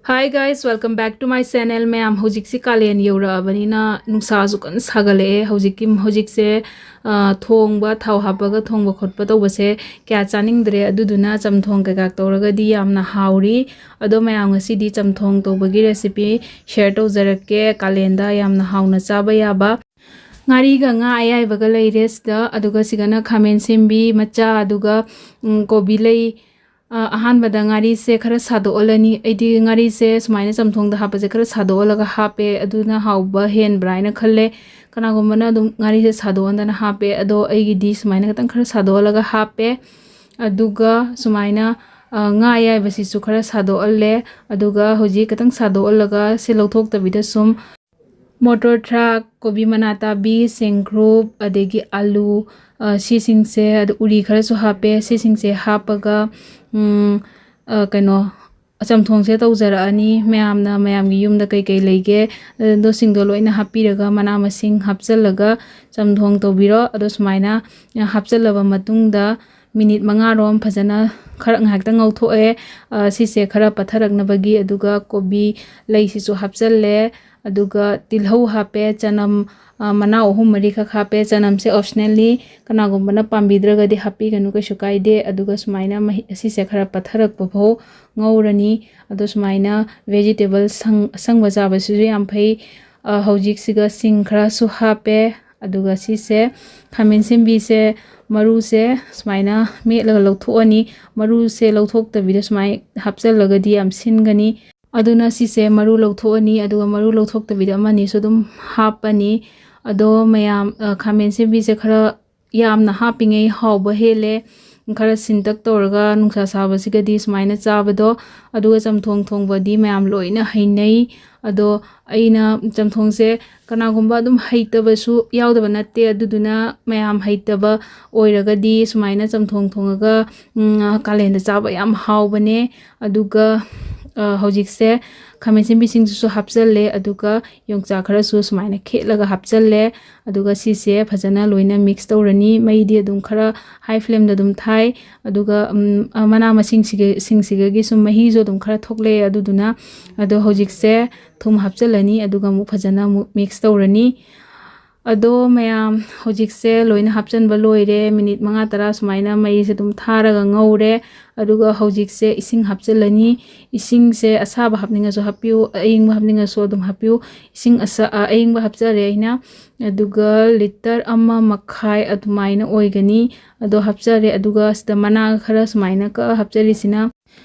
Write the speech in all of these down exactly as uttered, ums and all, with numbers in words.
Hi guys, welcome back to my channel. ꯃꯌꯥꯝ, ꯍꯧꯖꯤꯛꯁꯤ ꯀꯥꯂꯦꯟ ꯌꯧꯔꯛꯑꯕꯅꯤꯅ ꯅꯨꯡꯁꯥꯁꯨ ꯀꯟꯅ ꯁꯥꯒꯠꯂꯛꯑꯦ꯫ ꯍꯧꯖꯤꯛꯀꯤ ꯍꯧꯖꯤꯛꯁꯦ ꯑ, ꯊꯣꯡꯕ, ꯊꯥꯎ ꯍꯥꯞꯄꯒ ꯊꯣꯡꯕ ꯈꯣꯠꯄ ꯇꯧꯕꯁꯦ ꯀꯌꯥ ꯆꯥꯅꯤꯡꯗ꯭ꯔꯦ꯫ ꯑꯗꯨꯗꯨꯅ ꯆꯝꯊꯣꯡ ꯀꯩꯀꯥ ꯇꯧꯔꯒꯗꯤ ꯌꯥꯝꯅ ꯍꯥꯎꯔꯤ꯫ ꯑꯗꯣ ꯃꯌꯥꯝ, ꯉꯁꯤꯗꯤ ꯆꯝꯊꯣꯡ ꯇꯧꯕꯒꯤ recipe share ꯇꯧꯖꯔꯛꯀꯦ꯫ ꯀꯥꯂꯦꯟꯗ ꯌꯥꯝꯅ ꯍꯥꯎꯅ ꯆꯥꯕ ꯌꯥꯕ꯫ ꯉꯥꯔꯤꯒ ꯉꯥ ꯑꯌꯥꯏꯕꯒ ꯂꯩꯔꯦ ꯁꯤꯗ, ꯑꯗꯨꯒ ꯁꯤꯒꯅ ꯈꯥꯃꯦꯟ ꯁꯦꯝꯕꯤ ꯃꯆꯥ, ꯑꯗꯨꯒ, ꯎꯝ, ꯀꯣꯕꯤ ꯂꯩ꯫ ꯑ, ꯑꯍꯥꯟꯕꯗ ꯉꯥꯔꯤꯁꯦ ꯈꯔ ꯁꯥꯗꯣꯛꯍꯜꯂꯅꯤ꯫ ꯑꯩꯗꯤ ꯉꯥꯔꯤꯁꯦ ꯁꯨꯃꯥꯏꯅ ꯆꯝꯊꯣꯡꯗ ꯍꯥꯞꯄꯁꯦ ꯈꯔ ꯁꯥꯗꯣꯛꯍꯜꯂꯒ ꯍꯥꯞꯄꯦ, ꯑꯗꯨꯅ ꯍꯥꯎꯕ ꯍꯦꯟꯕ꯭ꯔꯥ ꯍꯥꯏꯅ ꯈꯜꯂꯦ꯫ ꯀꯅꯥꯒꯨꯝꯕꯅ ꯑꯗꯨꯝ ꯉꯥꯔꯤꯁꯦ ꯁꯥꯗꯣꯛꯍꯟꯗꯅ ꯍꯥꯞꯄꯦ, ꯑꯗꯣ ꯑꯩꯒꯤꯗꯤ ꯁꯨꯃꯥꯏꯅ ꯈꯤꯇꯪ ꯈꯔ ꯁꯥꯗꯣꯛꯍꯜꯂꯒ ꯍꯥꯞꯄꯦ꯫ ꯑꯗꯨꯒ ꯁꯨꯃꯥꯏꯅ, ꯑ, ꯉꯥ ꯑꯌꯥꯏꯕꯁꯤꯁꯨ ꯈꯔ ꯁꯥꯗꯣꯛꯍꯜꯂꯦ꯫ ꯑꯗꯨꯒ ꯍꯧꯖꯤꯛ ꯈꯤꯇꯪ ꯁꯥꯗꯣꯛꯍꯜꯂꯒ ꯁꯤ ꯂꯧꯊꯣꯛꯇꯕꯤꯗ ꯁꯨꯝ ꯃꯣꯇꯣꯔ ꯊ꯭ꯔꯥꯛ, ꯀꯣꯕꯤ ꯃꯅꯥ ꯇꯥꯕꯤ, ꯁꯦꯡꯒ꯭ꯔꯨꯞ, ꯑꯗꯒꯤ ꯑꯂꯨ, ꯑ, ꯁꯤꯁꯤꯡꯁꯦ, ꯑꯗꯨ ꯎꯔꯤ ꯈꯔꯁꯨ ꯍꯥꯞꯄꯦ꯫ ꯁꯤꯁꯤꯡꯁꯦ ꯍꯥꯞꯄꯒ, ꯎꯝ, ꯑ, ꯀꯩꯅꯣ, ꯆꯝꯊꯣꯡꯁꯦ ꯇꯧꯖꯔꯛꯑꯅꯤ꯫ ꯃꯌꯥꯝꯅ ꯃꯌꯥꯝꯒꯤ ꯌꯨꯝꯗ ꯀꯩꯀꯩ ꯂꯩꯒꯦ, ꯑꯗꯨꯁꯤꯡꯗꯣ ꯂꯣꯏꯅ ꯍꯥꯞꯄꯤꯔꯒ, ꯃꯅꯥ ꯃꯁꯤꯡ ꯍꯥꯞꯆꯜꯂꯒ ꯆꯝꯊꯣꯡ ꯇꯧꯕꯤꯔꯣ꯫ ꯑꯗꯣ ꯁꯨꯃꯥꯏꯅ ꯍꯥꯞꯆꯜꯂꯕ ꯃꯇꯨꯡꯗ ꯃꯤꯅꯤꯠ ꯃꯉꯥꯔꯣꯝ ꯐꯖꯅ ꯈꯔ ꯉꯥꯏꯍꯥꯛꯇꯪ ꯉꯧꯊꯣꯛꯑꯦ꯫ ꯑ, ꯁꯤꯁꯦ ꯈꯔ ꯄꯠꯊꯔꯛꯅꯕꯒꯤ꯫ ꯑꯗꯨꯒ ꯀꯣꯕꯤ ꯂꯩꯁꯤꯁꯨ ꯍꯥꯞꯆꯜꯂꯦ꯫ ꯑꯗꯨꯒ ꯇꯤꯜꯍꯧ ꯍꯥꯞꯄꯦ, ꯆꯅꯝ, ꯑ, ꯃꯅꯥ ꯑꯍꯨꯝ ꯃꯔꯤꯈꯛ ꯍꯥꯞꯄꯦ꯫ ꯆꯅꯝꯁꯦ optionally, ꯀꯅꯥꯒꯨꯝꯕꯅ ꯄꯥꯝꯕꯤꯗ꯭ꯔꯒꯗꯤ ꯍꯥꯞꯄꯤꯒꯅꯨ, ꯀꯩꯁꯨ ꯀꯥꯏꯗꯦ꯫ ꯑꯗꯨꯒ ꯁꯨꯃꯥꯏꯅ ꯃꯍꯤ, ꯑꯁꯤꯁꯦ ꯈꯔ ꯄꯠꯊꯔꯛꯄ ꯐꯥꯎ ꯉꯧꯔꯅꯤ꯫ ꯑꯗꯣ ꯁꯨꯃꯥꯏꯅ vegetable ꯁꯪ-, ꯑꯁꯪꯕ ꯆꯥꯕꯁꯤꯁꯨ ꯌꯥꯝ ꯐꯩ꯫ ꯑ, ꯍꯧꯖꯤꯛꯁꯤꯒ ꯁꯤꯡ ꯈꯔꯁꯨ ꯍꯥꯞꯄꯦ꯫ ꯑꯗꯨꯒ ꯁꯤꯁꯦ ꯈꯥꯃꯦꯟ ꯁꯦꯝꯕꯤꯁꯦ, ꯃꯔꯨꯁꯦ ꯁꯨꯃꯥꯏꯅ ꯃꯦꯠꯂꯒ ꯂꯧꯊꯣꯛꯑꯅꯤ꯫ ꯃꯔꯨꯁꯦ ꯂꯧꯊꯣꯛꯇꯕꯤꯗ ꯁꯨꯃꯥꯏꯅ ꯍꯥꯞꯆꯜꯂꯒꯗꯤ ꯌꯥꯝ ꯁꯤꯟꯒꯅꯤ꯫ ꯑꯗꯨꯅ ꯁꯤꯁꯦ ꯃꯔꯨ ꯂꯧꯊꯣꯛꯑꯅꯤ, ꯑꯗꯨꯒ ꯃꯔꯨ ꯂꯧꯊꯣꯛꯇꯕꯤꯗ ꯑꯃꯅꯤꯁꯨ ꯑꯗꯨꯝ ꯍꯥꯞꯄꯅꯤ꯫ ꯑꯗꯣ ꯃꯌꯥꯝ, ꯑ, ꯈꯥꯃꯦꯟ ꯁꯦꯝꯕꯤꯁꯦ ꯈꯔ ꯌꯥꯝꯅ ꯍꯥꯞꯄꯤꯉꯩ ꯍꯥꯎꯕ ꯍꯦꯜꯂꯦ꯫ ꯈꯔ ꯁꯤꯟꯇꯛ ꯇꯧꯔꯒ ꯅꯨꯡꯁꯥ ꯁꯥꯕꯁꯤꯒꯗꯤ ꯁꯨꯃꯥꯏꯅ ꯆꯥꯕꯗꯣ, ꯑꯗꯨꯒ ꯆꯝꯊꯣꯡ ꯊꯣꯡꯕꯗꯤ ꯃꯌꯥꯝ ꯂꯣꯏꯅ ꯍꯩꯅꯩ꯫ ꯑꯗꯣ ꯑꯩꯅ ꯆꯝꯊꯣꯡꯁꯦ ꯀꯅꯥꯒꯨꯝꯕ ꯑꯗꯨꯝ ꯍꯩꯇꯕꯁꯨ ꯌꯥꯎꯗꯕ ꯅꯠꯇꯦ, ꯑꯗꯨꯗꯨꯅ ꯃꯌꯥꯝ ꯍꯩꯇꯕ ꯑꯣꯏꯔꯒꯗꯤ ꯁꯨꯃꯥꯏꯅ ꯆꯝꯊꯣꯡ ꯊꯣꯡꯉꯒ, ꯎꯝ, ꯀꯥꯂꯦꯟꯗ ꯆꯥꯕ ꯌꯥꯝ ꯍꯥꯎꯕꯅꯦ꯫ ꯑꯗꯨꯒ ꯍꯧꯖꯤꯛꯁꯦ ꯈꯥꯃꯦꯟ ꯑꯁꯤꯟꯕꯤꯁꯤꯡꯁꯤꯁꯨ ꯍꯥꯞꯆꯜꯂꯦ, ꯑꯗꯨꯒ ꯌꯣꯡꯆꯥꯛ ꯈꯔꯁꯨ ꯁꯨꯃꯥꯏꯅ ꯈꯦꯠꯂꯒ ꯍꯥꯞꯆꯜꯂꯦ꯫ ꯑꯗꯨꯒ ꯁꯤꯁꯦ ꯐꯖꯅ ꯂꯣꯏꯅ ꯃꯤꯛꯁ ꯇꯧꯔꯅꯤ꯫ ꯃꯩꯗꯤ ꯑꯗꯨꯝ ꯈꯔ ꯍꯥꯏ ꯐ꯭ꯂꯦꯝꯗ ꯑꯗꯨꯝ ꯊꯥꯏ꯫ ꯑꯗꯨꯒ ꯃꯅꯥ ꯃꯁꯤꯡꯁꯤꯒ ꯁꯤꯡꯁꯤꯒꯒꯤ ꯁꯨꯝ ꯃꯍꯤꯁꯨ ꯑꯗꯨꯝ ꯈꯔ ꯊꯣꯛꯂꯛꯑꯦ꯫ ꯑꯗꯨꯗꯨꯅ ꯑꯗꯣ ꯍꯧꯖꯤꯛꯁꯦ ꯊꯨꯝ ꯍꯥꯞꯆꯜꯂꯅꯤ, ꯑꯗꯨꯒ ꯑꯃꯨꯛ ꯐꯖꯅ ꯑꯃꯨꯛ ꯃꯤꯛꯁ ꯇꯧꯔꯅꯤ꯫ ꯑꯗꯣ ꯃꯌꯥꯝ, ꯍꯧꯖꯤꯛꯁꯦ ꯂꯣꯏꯅ ꯍꯥꯞꯆꯟꯕ ꯂꯣꯏꯔꯦ꯫ ꯃꯤꯅꯤꯠ ꯃꯉꯥ ꯇꯔꯥ ꯁꯨꯃꯥꯏꯅ ꯃꯩꯁꯦ ꯑꯗꯨꯝ ꯊꯥꯔꯒ ꯉꯧꯔꯦ꯫ ꯑꯗꯨꯒ ꯍꯧꯖꯤꯛꯁꯦ ꯏꯁꯤꯡ ꯍꯥꯞꯆꯤꯜꯂꯅꯤ꯫ ꯏꯁꯤꯡꯁꯦ ꯑꯁꯥꯕ ꯍꯥꯞꯅꯤꯡꯉꯁꯨ ꯍꯥꯞꯄꯤꯌꯨ, ꯑꯏꯪꯕ ꯍꯥꯞꯅꯤꯡꯉꯁꯨ ꯑꯗꯨꯝ ꯍꯥꯞꯄꯤꯌꯨ꯫ ꯏꯁꯤꯡ ꯑꯁꯥ-, ꯑ, ꯑꯏꯪꯕ ꯍꯥꯞꯆꯔꯦ ꯑꯩꯅ꯫ ꯑꯗꯨꯒ ꯂꯤꯇꯔ ꯑꯃ ꯃꯈꯥꯏ ꯑꯗꯨꯃꯥꯏꯅ ꯑꯣꯏꯒꯅꯤ꯫ ꯑꯗꯣ ꯍꯥꯞꯆꯔꯦ꯫ ꯑꯗꯨꯒ ꯁꯤꯗ ꯃꯅꯥ ꯈꯔ ꯁꯨꯃꯥꯏꯅ ꯀꯛꯑ ꯍꯥꯞꯆꯔꯤꯁꯤꯅ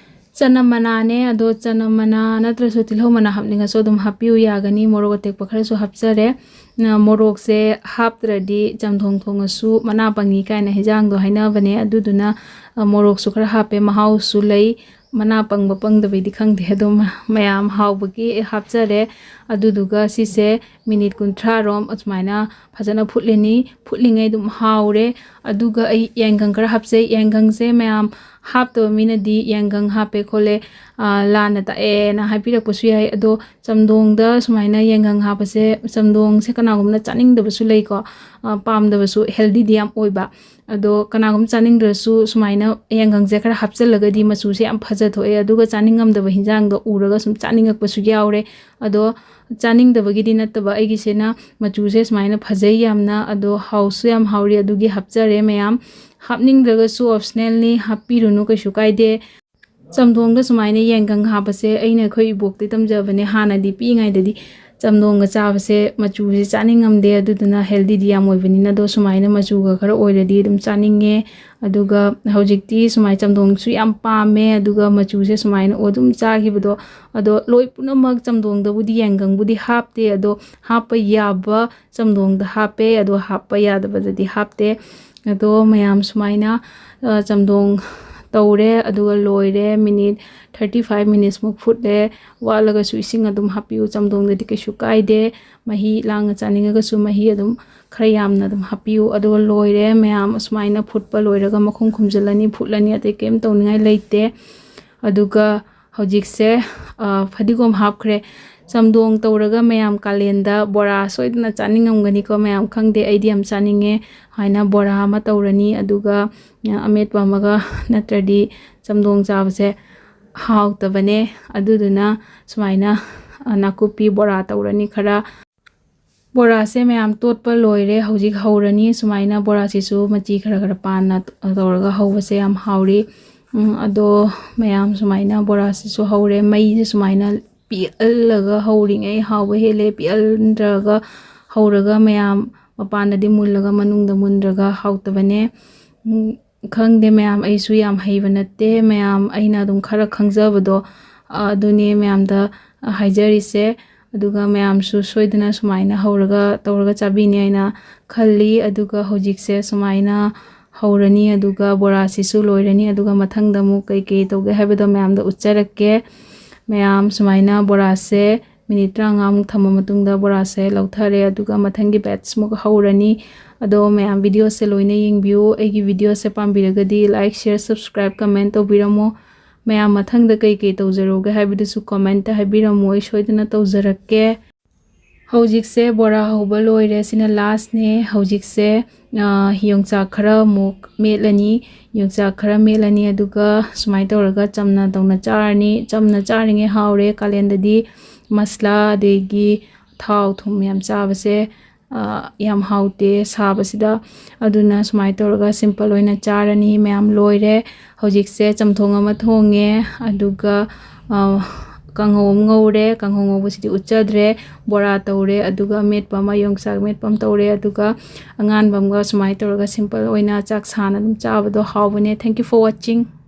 ꯆꯅꯝ ꯃꯅꯥꯅꯦ꯫ ꯑꯗꯣ ꯆꯅꯝ ꯃꯅꯥ ꯅꯠꯇ꯭ꯔꯁꯨ ꯇꯤꯜꯍꯧ ꯃꯅꯥ ꯍꯥꯞꯅꯤꯡꯉꯁꯨ ꯑꯗꯨꯝ ꯍꯥꯞꯄꯤꯌꯨ, ꯌꯥꯒꯅꯤ꯫ ꯃꯣꯔꯣꯛ ꯑꯇꯦꯛꯄ ꯈꯔꯁꯨ ꯍꯥꯞꯆꯔꯦ꯫ ꯅ-, ꯃꯣꯔꯣꯛꯁꯦ ꯍꯥꯞꯇ꯭ꯔꯗꯤ ꯆꯝꯊꯣꯡ ꯊꯣꯡꯉꯁꯨ ꯃꯅꯥ ꯄꯪꯉꯤ ꯀꯥꯏꯅ ꯍꯤꯟꯖꯥꯡꯗꯣ ꯍꯥꯏꯅꯕꯅꯦ꯫ ꯑꯗꯨꯗꯨꯅ, ꯑ, ꯃꯣꯔꯣꯛꯁꯨ ꯈꯔ ꯍꯥꯞꯄꯦ, ꯃꯍꯥꯎꯁꯨ ꯂꯩ꯫ ꯃꯅꯥ ꯄꯪꯕ ꯄꯪꯗꯕꯩꯗꯤ ꯈꯪꯗꯦ, ꯑꯗꯨꯝ ꯃꯌꯥꯝ ꯍꯥꯎꯕꯒꯤ ꯍꯥꯞꯆꯔꯦ꯫ ꯑꯗꯨꯗꯨꯒ ꯁꯤꯁꯦ ꯃꯤꯅꯤꯠ ꯀꯨꯟꯊ꯭ꯔꯥ ꯔꯣꯝ ꯑꯁꯨꯃꯥꯏꯅ ꯐꯖꯅ ꯐꯨꯠꯂꯅꯤ꯫ ꯐꯨꯠꯂꯤꯉꯩ ꯑꯗꯨꯝ ꯍꯥꯎꯔꯦ꯫ ꯑꯗꯨꯒ ꯑꯩ ꯌꯥꯏꯉꯪ ꯈꯔ ꯍꯥꯞꯆꯩ꯫ ꯌꯥꯏꯉꯪꯁꯦ ꯃꯌꯥꯝ ꯍꯥꯞꯇꯕ ꯃꯤꯅꯗꯤ ꯌꯥꯏꯉꯪ ꯍꯥꯞꯄꯦ ꯈꯣꯠꯂꯦ, ꯑ, ꯂꯥꯟꯅ ꯇꯥꯛꯑꯦꯅ ꯍꯥꯏꯕꯤꯔꯛꯄꯁꯨ ꯌꯥꯏ꯫ ꯑꯗꯣ ꯆꯝꯊꯣꯡꯗ ꯁꯨꯃꯥꯏꯅ ꯌꯥꯏꯉꯪ ꯍꯥꯞꯄꯁꯦ, ꯆꯝꯊꯣꯡꯁꯦ ꯀꯅꯥꯒꯨꯝꯕꯅ ꯆꯥꯅꯤꯡꯗꯕꯁꯨ ꯂꯩꯀꯣ, ꯑ, ꯄꯥꯝꯗꯕꯁꯨ, ꯍꯦꯜꯗꯤꯗꯤ ꯌꯥꯝ ꯑꯣꯏꯕ꯫ ꯑꯗꯣ ꯀꯅꯥꯒꯨꯝꯕ ꯆꯥꯅꯤꯡꯗ꯭ꯔꯁꯨ ꯁꯨꯃꯥꯏꯅ ꯌꯥꯏꯉꯪꯁꯦ ꯈꯔ ꯍꯥꯞꯆꯜꯂꯒꯗꯤ ꯃꯆꯨꯁꯦ ꯌꯥꯝ ꯐꯖꯊꯣꯛꯑꯦ, ꯑꯗꯨꯒ ꯆꯥꯅꯤꯡꯉꯝꯗꯕ ꯍꯤꯟꯖꯥꯡꯗꯣ ꯎꯔꯒ ꯁꯨꯝ ꯆꯥꯅꯤꯡꯉꯛꯄꯁꯨ ꯌꯥꯎꯔꯦ꯫ ꯑꯗꯣ ꯆꯥꯅꯤꯡꯗꯕꯒꯤꯗꯤ ꯅꯠꯇꯕ, ꯑꯩꯒꯤꯁꯤꯅ ꯃꯆꯨꯁꯦ ꯁꯨꯃꯥꯏꯅ ꯐꯖꯩ ꯌꯥꯝꯅ, ꯑꯗꯣ ꯍꯥꯎꯁꯨ ꯌꯥꯝ ꯍꯥꯎꯔꯤ, ꯑꯗꯨꯒꯤ ꯍꯥꯞꯆꯔꯦ ꯃꯌꯥꯝ꯫ ꯍꯥꯞꯅꯤꯡꯗ꯭ꯔꯒꯁꯨ ꯑꯣꯞꯁꯅꯦꯜꯅꯤ, ꯍꯥꯞꯄꯤꯔꯨꯅꯨ, ꯀꯩꯁꯨ ꯀꯥꯏꯗꯦ꯫ ꯆꯝꯊꯣꯡꯗ ꯁꯨꯃꯥꯏꯅ ꯌꯥꯏꯉꯪ ꯍꯥꯞꯄꯁꯦ ꯑꯩꯅ ꯑꯩꯈꯣꯏ ꯏꯕꯣꯛꯇꯤ ꯇꯝꯖꯕꯅꯦ꯫ ꯍꯥꯟꯅꯗꯤ ꯄꯤꯛꯏꯉꯩꯗꯗꯤ ꯆꯝꯊꯣꯡꯒ ꯆꯥꯕꯁꯦ ꯃꯆꯨꯁꯦ ꯆꯥꯅꯤꯡꯉꯝꯗꯦ, ꯑꯗꯨꯗꯨꯅ ꯍꯦꯜꯗꯤꯗꯤ ꯌꯥꯝ ꯑꯣꯏꯕꯅꯤꯅ꯫ ꯑꯗꯣ ꯁꯨꯃꯥꯏꯅ ꯃꯆꯨꯒ ꯈꯔ ꯑꯣꯏꯔꯗꯤ ꯑꯗꯨꯝ ꯆꯥꯅꯤꯡꯉꯦ꯫ ꯑꯗꯨꯒ ꯍꯧꯖꯤꯛꯇꯤ ꯁꯨꯃꯥꯏꯅ ꯆꯝꯊꯣꯡꯁꯨ ꯌꯥꯝ ꯄꯥꯝꯃꯦ, ꯑꯗꯨꯒ ꯃꯆꯨꯁꯦ ꯁꯨꯃꯥꯏꯅ ꯑꯗꯨꯝ ꯆꯥꯈꯤꯕꯗꯣ꯫ ꯑꯗꯣ ꯂꯣꯏ ꯄꯨꯝꯅꯃꯛ ꯆꯝꯊꯣꯡꯗꯕꯨꯗꯤ ꯌꯥꯏꯉꯪꯕꯨꯗꯤ ꯍꯥꯞꯇꯦ, ꯑꯗꯣ ꯍꯥꯞꯄ ꯌꯥꯕ ꯆꯝꯊꯣꯡꯗ ꯍꯥꯞꯄꯦ, ꯑꯗꯣ ꯍꯥꯞꯄ ꯌꯥꯗꯕꯗꯗꯤ ꯍꯥꯞꯇꯦ꯫ ꯑꯗꯣ ꯃꯌꯥꯝ ꯁꯨꯃꯥꯏꯅ, ꯑ, ꯆꯝꯊꯣꯡ ꯇꯧꯔꯦ, ꯑꯗꯨꯒ ꯂꯣꯏꯔꯦ꯫ ꯃꯤꯅꯤꯠ ꯊꯥꯔꯇꯤ ꯐꯥꯏꯚ ꯃꯤꯅꯤꯠꯁꯃꯨꯛ ꯐꯨꯠꯂꯦ꯫ ꯋꯥꯠꯂꯒꯁꯨ ꯏꯁꯤꯡ ꯑꯗꯨꯝ ꯍꯥꯞꯄꯤꯌꯨ, ꯆꯝꯊꯣꯡꯗꯗꯤ ꯀꯩꯁꯨ ꯀꯥꯏꯗꯦ꯫ ꯃꯍꯤ ꯂꯥꯡꯅ ꯆꯥꯅꯤꯡꯉꯒꯁꯨ ꯃꯍꯤ ꯑꯗꯨꯝ ꯈꯔ ꯌꯥꯝꯅ ꯑꯗꯨꯝ ꯍꯥꯞꯄꯤꯌꯨ꯫ ꯑꯗꯨꯒ ꯂꯣꯏꯔꯦ ꯃꯌꯥꯝ, ꯑꯁꯨꯃꯥꯏꯅ ꯐꯨꯠꯄ ꯂꯣꯏꯔꯒ ꯃꯈꯨꯝ ꯈꯨꯝꯖꯤꯜꯂꯅꯤ, ꯐꯨꯠꯂꯅꯤ, ꯑꯇꯩ ꯀꯔꯤꯝ ꯇꯧꯅꯤꯡꯉꯥꯏ ꯂꯩꯇꯦ꯫ ꯑꯗꯨꯒ ꯍꯧꯖꯤꯛꯁꯦ, ꯑ, ꯐꯗꯤꯒꯣꯝ ꯍꯥꯞꯈ꯭ꯔꯦ꯫ ꯆꯝꯊꯣꯡ ꯇꯧꯔꯒ ꯃꯌꯥꯝ ꯀꯥꯂꯦꯟꯗ ꯕꯣꯔꯥ ꯁꯣꯏꯗꯅ ꯆꯥꯅꯤꯡꯉꯝꯒꯅꯤꯀꯣ ꯃꯌꯥꯝ, ꯈꯪꯗꯦ, ꯑꯩꯗꯤ ꯌꯥꯝ ꯆꯥꯅꯤꯡꯉꯦ꯫ ꯍꯥꯏꯅ ꯕꯣꯔꯥ ꯑꯃ ꯇꯧꯔꯅꯤ, ꯑꯗꯨꯒ, ꯑ, ꯑꯃꯦꯠꯄ ꯑꯃꯒ, ꯅꯠꯇ꯭ꯔꯗꯤ ꯆꯝꯊꯣꯡ ꯆꯥꯕꯁꯦ ꯍꯥꯎꯇꯕꯅꯦ꯫ ꯑꯗꯨꯗꯨꯅ ꯁꯨꯃꯥꯏꯅ, ꯑ, ꯅꯥꯀꯨꯞꯄꯤ ꯕꯣꯔꯥ ꯇꯧꯔꯅꯤ ꯈꯔ꯫ ꯕꯣꯔꯥꯁꯦ ꯃꯌꯥꯝ ꯇꯣꯠꯄ ꯂꯣꯏꯔꯦ, ꯍꯧꯖꯤꯛ ꯍꯧꯔꯅꯤ꯫ ꯁꯨꯃꯥꯏꯅ ꯕꯣꯔꯥꯁꯤꯁꯨ ꯃꯆꯤ ꯈꯔ ꯈꯔ ꯄꯥꯟꯅ ꯇꯧꯔꯒ ꯍꯧꯕꯁꯦ ꯌꯥꯝ ꯍꯥꯎꯔꯤ꯫ ꯎꯝ, ꯑꯗꯣ ꯃꯌꯥꯝ ꯁꯨꯃꯥꯏꯅ ꯕꯣꯔꯥꯁꯤꯁꯨ ꯍꯧꯔꯦ꯫ ꯃꯩꯁꯦ ꯁꯨꯃꯥꯏꯅ ꯄꯤꯛꯍꯜꯂꯒ ꯍꯧꯔꯤꯉꯩ ꯍꯥꯎꯕ ꯍꯦꯜꯂꯦ꯫ ꯄꯤꯛꯍꯟꯗ꯭ꯔꯒ ꯍꯧꯔꯒ ꯃꯌꯥꯝ ꯃꯄꯥꯟꯗꯗꯤ ꯃꯨꯜꯂꯒ ꯃꯅꯨꯡꯗ ꯃꯨꯟꯗ꯭ꯔꯒ ꯍꯥꯎꯇꯕꯅꯦ꯫ ꯎꯝ, ꯈꯪꯗꯦ ꯃꯌꯥꯝ, ꯑꯩꯁꯨ ꯌꯥꯝ ꯍꯩꯕ ꯅꯠꯇꯦ꯫ ꯃꯌꯥꯝ, ꯑꯩꯅ ꯑꯗꯨꯝ ꯈꯔ ꯈꯪꯖꯕꯗꯣ, ꯑ, ꯑꯗꯨꯅꯦ ꯃꯌꯥꯝꯗ, ꯑ, ꯍꯥꯏꯖꯔꯤꯁꯦ꯫ ꯑꯗꯨꯒ ꯃꯌꯥꯝꯁꯨ ꯁꯣꯏꯗꯅ ꯁꯨꯃꯥꯏꯅ ꯍꯧꯔꯒ ꯇꯧꯔꯒ ꯆꯥꯕꯤꯅꯤ ꯍꯥꯏꯅ ꯈꯜꯂꯤ꯫ ꯑꯗꯨꯒ ꯍꯧꯖꯤꯛꯁꯦ ꯁꯨꯃꯥꯏꯅ ꯍꯧꯔꯅꯤ, ꯑꯗꯨꯒ ꯕꯣꯔꯥꯁꯤꯁꯨ ꯂꯣꯏꯔꯅꯤ, ꯑꯗꯨꯒ ꯃꯊꯪꯗ ꯑꯃꯨꯛ ꯀꯩꯀꯩ ꯇꯧꯒꯦ ꯍꯥꯏꯕꯗꯣ ꯃꯌꯥꯝꯗ ꯎꯠꯆꯔꯛꯀꯦ꯫ ꯃꯌꯥꯝ, ꯁꯨꯃꯥꯏꯅ ꯕꯣꯔꯥꯁꯦ ꯃꯤꯅꯤꯠ ꯇꯔꯥꯃꯉꯥꯃꯨꯛ ꯊꯝꯃ ꯃꯇꯨꯡꯗ ꯕꯣꯔꯥꯁꯦ ꯂꯧꯊꯔꯦ, ꯑꯗꯨꯒ ꯃꯊꯪꯒꯤ batch ꯃꯨꯛ ꯍꯧꯔꯅꯤ꯫ ꯑꯗꯣ ꯃꯌꯥꯝ, video ꯁꯦ ꯂꯣꯏꯅ ꯌꯦꯡꯕꯤꯌꯨ꯫ ꯑꯩꯒꯤ video ꯁꯦ ꯄꯥꯝꯕꯤꯔꯒꯗꯤ like, share, subscribe, comment ꯇꯧꯕꯤꯔꯝꯃꯣ꯫ ꯃꯌꯥꯝ, ꯃꯊꯪꯗ ꯀꯩ ꯀꯩ ꯇꯧꯖꯔꯛꯎꯒꯦ ꯍꯥꯏꯕꯗꯨꯁꯨ comment ꯇ ꯍꯥꯏꯕꯤꯔꯝꯃꯨ, ꯑꯩ ꯁꯣꯏꯗꯅ ꯇꯧꯖꯔꯛꯀꯦ꯫ ꯍꯧꯖꯤꯛꯁꯦ ꯕꯣꯔꯥ ꯍꯧꯕ ꯂꯣꯏꯔꯦ, ꯁꯤꯅ last ꯅꯦ꯫ ꯍꯧꯖꯤꯛꯁꯦ, ꯑ, ꯌꯣꯡꯆꯥꯛ ꯈꯔ ꯑꯃꯨꯛ ꯃꯦꯠꯂꯅꯤ꯫ ꯌꯣꯡꯆꯥꯛ ꯈꯔ ꯃꯦꯠꯂꯅꯤ, ꯑꯗꯨꯒ ꯁꯨꯃꯥꯏꯅ ꯇꯧꯔꯒ ꯆꯝꯅ ꯇꯧꯅ ꯆꯥꯔꯅꯤ꯫ ꯆꯝꯅ ꯆꯥꯔꯤꯉꯩ ꯍꯥꯎꯔꯦ꯫ ꯀꯥꯂꯦꯟꯗꯗꯤ ꯃꯁꯂꯥ ꯑꯗꯒꯤ ꯊꯥꯎ ꯊꯨꯝ ꯌꯥꯝ ꯆꯥꯕꯁꯦ, ꯑ, ꯌꯥꯝ ꯍꯥꯎꯇꯦ ꯁꯥꯕꯁꯤꯗ꯫ ꯑꯗꯨꯅ ꯁꯨꯃꯥꯏꯅ ꯇꯧꯔꯒ simple ꯑꯣꯏꯅ ꯆꯥꯔꯅꯤ꯫ ꯃꯌꯥꯝ, ꯂꯣꯏꯔꯦ꯫ ꯍꯧꯖꯤꯛꯁꯦ ꯆꯝꯊꯣꯡ ꯑꯃ ꯊꯣꯡꯉꯦ, ꯑꯗꯨꯒ, ꯑ, ꯀꯥꯡꯍꯧ ꯑꯃ ꯉꯧꯔꯦ꯫ ꯀꯥꯡꯍꯧ ꯉꯧꯕꯁꯤꯗꯤ ꯎꯠꯆꯗ꯭ꯔꯦ꯫ ꯕꯣꯔꯥ ꯇꯧꯔꯦ, ꯑꯗꯨꯒ ꯑꯃꯦꯠꯄ ꯑꯃ, ꯌꯣꯡꯆꯥꯛ ꯃꯦꯠꯄ ꯑꯃ ꯇꯧꯔꯦ, ꯑꯗꯨꯒ ꯑꯉꯥꯟꯕ ꯑꯃꯒ ꯁꯨꯃꯥꯏꯅ ꯇꯧꯔꯒ simple ꯑꯣꯏꯅ ꯆꯥꯛ ꯁꯥꯅ ꯑꯗꯨꯝ ꯆꯥꯕꯗꯣ ꯍꯥꯎꯕꯅꯦ꯫ Thank you for watching꯫